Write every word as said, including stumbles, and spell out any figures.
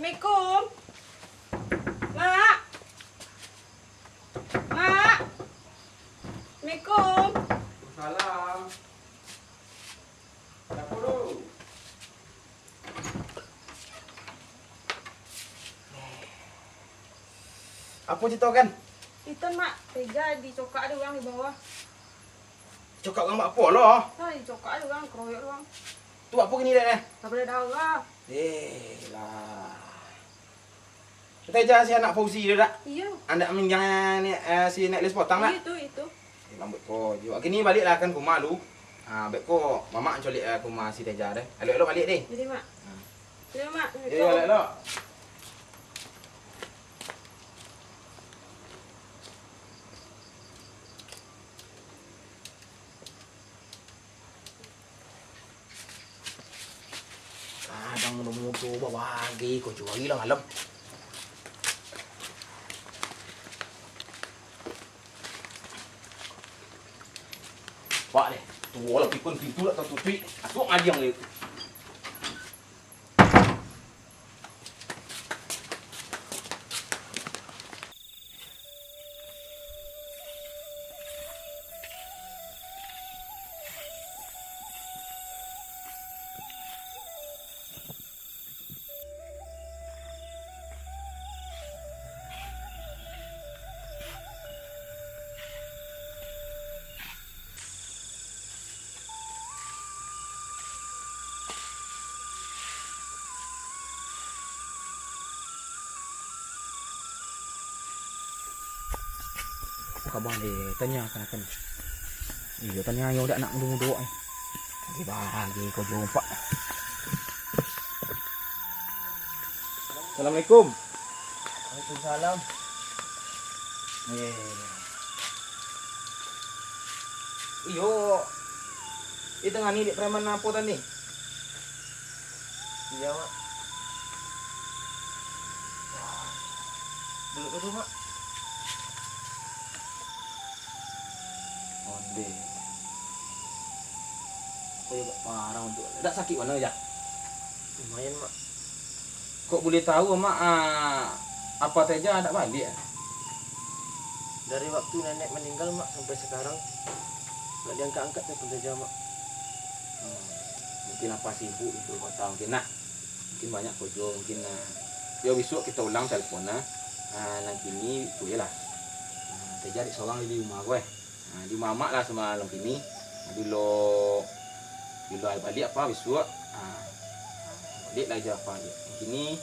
Assalamualaikum. Mak. Mak. Assalamualaikum. Salam. Siapo tu? Apo carito kan? Itu, Mak, Teja dicokak dek urang di bawah. Cokak urang bak apo lo? Ah, dicokak dek urang, keroyok dek urang. Tu apo kini dek, eh? Tabaliak darah. Eh, lah. Teja si anak Fauzi tu dak? Iyo. Anak minjang ni, eh, si Nek Lis Potang dak? Iyo, itu, itu. Eh, lambuik ko jo. Kini baliaklah kan ka rumah lu. Ha, bek ko mamak caliak, eh, ka rumah si Teja deh. Elok-elok baliak deh. Jadi, Mak. Ha. Jadi, Mak. Iyo, elok-elok. Kadang mudo-mudo babagi ko juo lagi lah malam. Pak deh, tuo lah pikun pintu lah tatutuik. Asuak madiang deh. Apo kaba deh, tanyakan akan. Iyo, tanyo iyo dak anak mudo-mudo, eh. Bagi-bagi ko juo, Pak. Assalamualaikum. Waalaikumsalam. Eh. Iyo. Itu ngani dek preman apo tadi? Iyo, Mak. Duduak dulu, Mak. Onde. Apo yo agak parah untuak. Dak sakik bana, Jah? Lumayan, Mak. Kok buliah tahu, Mak, ah, apa Teja dak baliak? Dari waktu nenek maninggal, Mak, sampai sakarang, dak diangkat-angkat telepon Teja, Mak. Hmm, mungkin apa sibuk itu, Mak, tahu mungkin, nah. Mungkin banyak kojo, mungkin, nah. Yo, bisuak kito ulang telepon, nah. Ah, nan kini, itu je lah. Ah, Teja dek sorang di rumah ko, eh. Ah, di rumah Amak lah samalam kini. Bilo, bilo baliak apa bisuak. Ah, baliak lah jo apa. Nan kini,